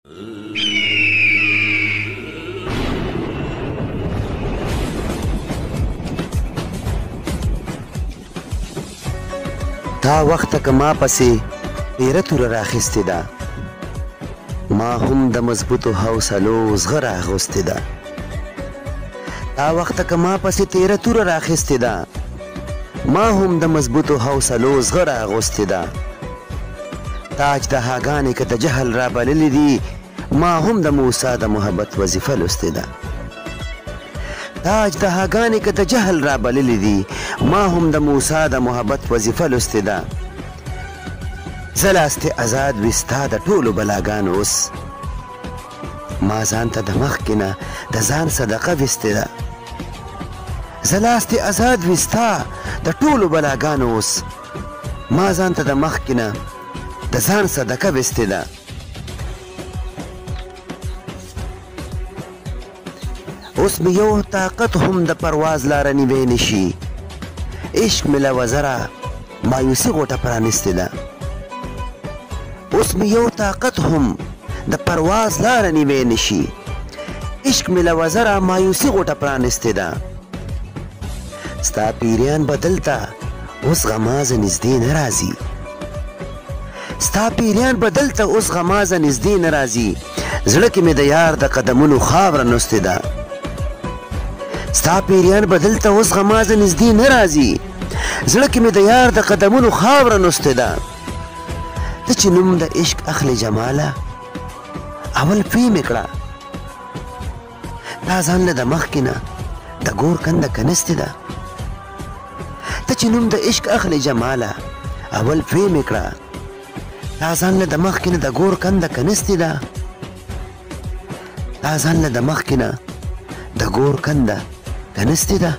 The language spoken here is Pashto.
تا وخته که ما پسې تیره توره راخیستې ده، ما هم د مضبوطو حوصلو زغره اغوستې ده. تا وخته که ما پسې تیره توره راخیستې ده، ما هم د مضبوطو حوصلو زغره اغوستې ده. تاج د هاګانې که د جهل را بللې دي، ما هم د موسی د محبت وظیفه لوستې ده. تاج د هاګانې که د جهل را بللې دي، ما هم د موسی د محبت وظیفه لوستې ده. زه لاستې ازاد وي ستا د ټولو بلاګانو اوس، ما ځان ته د مخکې نه د ځان صدقه ویستې ده. زه لاستې ازاد وي ستا د ټولو بلاګانو اوس، ما ځان ته د مخکې نه د ځان صدقه ویستې ده. اوس مې یو طاقت هم د پرواز لاره نیوی نه شي، عشق مې له وزره مایوسي غوټه پرانیستې ده. اوس مې یو طاقت هم د پرواز لاره نیوی نه شي، عشق مې له وزره مایوسي غوټه پرانیستې ده. ستا پیریان به دلته اوس غمازه نږدې نه راځي، ستا پیریان به دلته اوس غمازه نږدې نه راځي، زړه کې مې د یار د قدمونو خاوره نوستې ده. ستا پیریان به دلته اوس غمازه نږدې نه راځي، زړه کې مې د یار د قدمونو خاوره نوستې ده. ته چې نوم د عشق اخلې جماله، اول پوی مې کړه، تا ځان له د مخکې نه د ګور کنده کنستې ده. ته چې نوم د عشق اخلې جماله، اول پوی مې کړه، تا ځان له د مخکې نه د ګور کنده کنستې ده. تا ځان له د مخکې نه د ګور کنده کنستې ده.